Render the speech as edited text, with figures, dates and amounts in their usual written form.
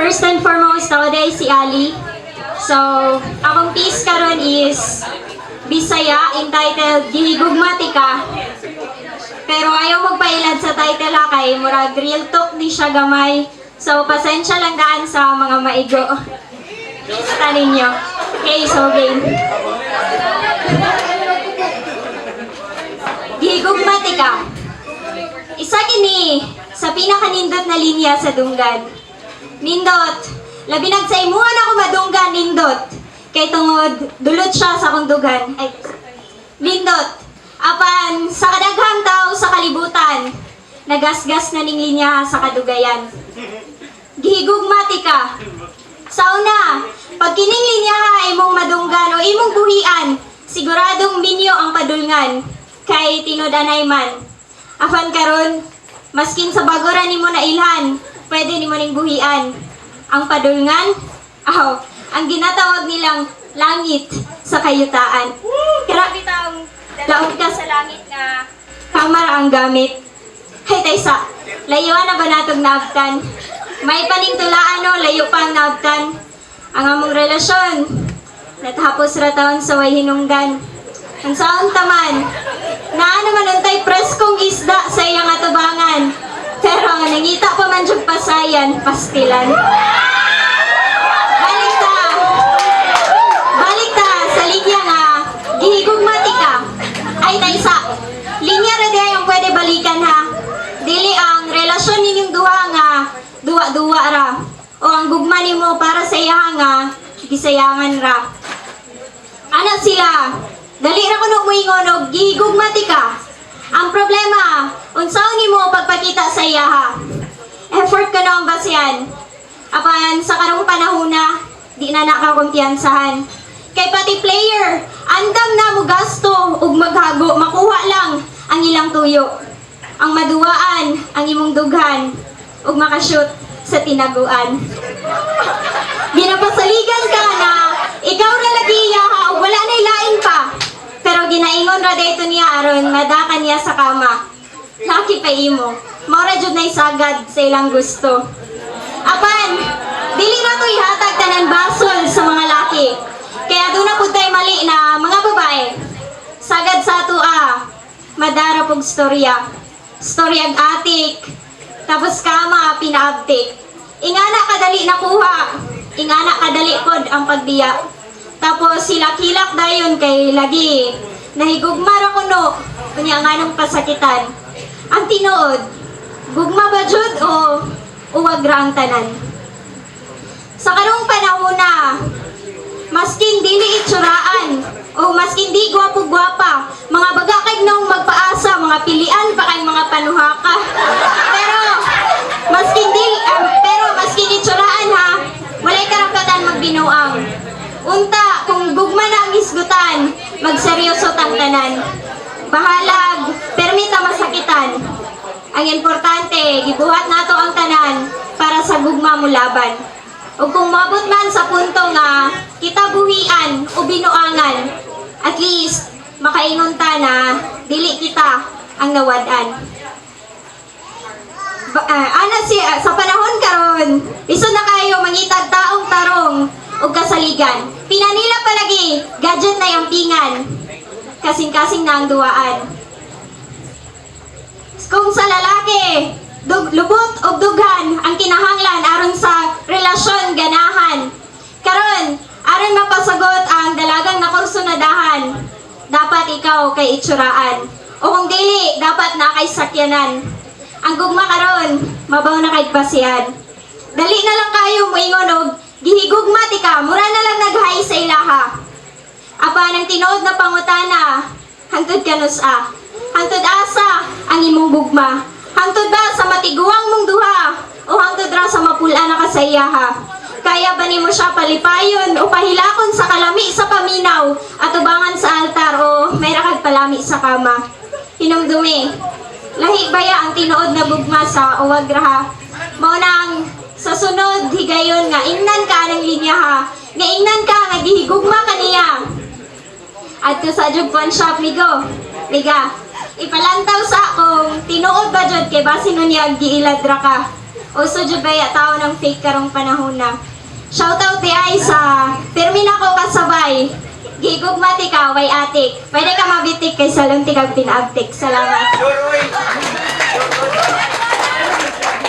First and foremost, ako diay si Ali. So, akong piece karon is Bisaya, entitled "Gihigugma Tika." Pero ayaw magpailad sa title ha, kay murag real talk di siya gamay. So, pasensya lang daan sa mga maigo. Basta ninyo. Okay, so game. Gihigugma Tika. Isa kini sa pinakanindot na linya sa dunggan. Nindot, labi nag sa imuha na ako madunggan, nindot. Kay tungod, dulot siya sa akong dughan. Ay, nindot, apan sa kadaghang tao sa kalibutan, nagasgas na ning linya sa kadugayan. Gihigugma tika. Sa una, pag kining linya imong madunggan o imong buhian, siguradong minyo ang padulngan, kay tinud-anay man. Apan karon, maskin sa bago ra nimo na ilhan, pwede nimo ning buhian. Ang padulngan, aw, ang ginatawag nilang langit sa kayutaan. Grabe taong dalaon ka sa langit nga kamera ang gamit. Hay taysa, layuan na ba natog naabtan? May paningtulaan no, layo pa ang naabtan. Ang among relasyon, natapos ra taon sa way hinungdan. Ang saon taman, naa naman untay preskong isda sa iyang atubangan. Pero nangita pa man jud pasayan, pastilan. Balik ta. Balik ta sa linya nga gihigugma tika. Ay taysa, linya ra diay ang pwede balikan ha. Dili ang relasyon ninyong duha nga duwa-duwa ra. O ang gugma nimo para sa iya nga gisayangan ra. Ana sila, dali ra kuno moingon og gihigugma tika. Ang problema, unsaon nimo pagpakita sa iya ha? Effort ka na ang basihan. Apan sa karong panahona, di na nakakumpiyansahan. Kay pati player, andam na mo gasto ug maghago, makuha lang ang ilang tuyo. Ang maduwaan, ang imong dughan, ug makashoot sa tinaguan. Ginapasaligan ka na ikaw ra lagi iya ha, ug wala na lain pa. Pero ginaingon ra dayto niya aron madaka niya sa kama. Laki pa imo. Mao ra jud nay sagad sa ilang gusto. Apan, dili na to ihatag tanan basol sa mga laki. Kaya doon na pud tay mali na mga babae. Sagad sa ato ah, madara pog storya. Storyag atik. Tapos kama, pinaabtik. Ingana kadali nakuha. Ingana kadali pod ang pagbiya. Tapos hilak-hilak dayon kay lagi. Nahigugma ra kuno. Unya nganong pasakitan. Ang tinuod, gugma ba jud o uwag ra ang tanan? Sa karong panahon na, maskin dili itsuraan o maskin di gwapo-gwapa, mga baga kay nung magpaasa, mga pilian pa kay mga panuhaka. Pero maskin itsuraan ha, walay karapatan magbinuang. Unta, kung gugma na ang hisgutan, magseryoso tang tanan. Bahalag, permita masakitan. Ang importante, gibuhat nato ang tanan para sa gugma mo laban. O kung mabot man sa punto nga kita buhian o binuangan, at least makaingon ta na dili kita ang nawad-an. Ana si sa panahon karon, lisod na kayo mangitag taong tarong og kasaligan. Pinanila palagi, gadget na yung pingan. Kasing-kasing na ang duwaan. Kung sa lalaki, lubot og dughan ang kinahanglan aron sa relasyon ganahan. Karon, aron mapasagot ang dalagang nakursunadahan, dapat ikaw kay itsuraan. O kung dili, dapat na kay sakyanan. Ang gugma karon, mabaw na kay basihan. Dali na lang kayo moingon og gihigugma tika, mura na lang naghay sa ilaha. Apan ang tinuod na pangutana, hangtod kanus-a? Hangtod asa ang imong gugma? Hangtod ba sa matiguang mong duha? O hangtod ra sa mapul-an na ka sa iyaha? Kaya ba nimo siya palipayon o pahilakon sa kalami sa paminaw at ubangan sa altar o may kag palami sa kama? Hinumdumi, lahi baya ang tinuod na gugma sa uwag raha? Mao nang sa sunod higayon nga ingnan ka ng linya ha, nga ingnan ka nga gihigugma kaniya. Adto sa jug pawn shop, migo. Miga. Ipalantaw sa akong tinuod ba jud kay basin unya giilad ra ka. Uso jud ba tao ng fake karong panahon na. Shoutout di ay sa pirmi na ko kasabay. Gigugma ti ka, way atik. Pwede ka mabitik kay salon ti kag pinaabtik. Salamat.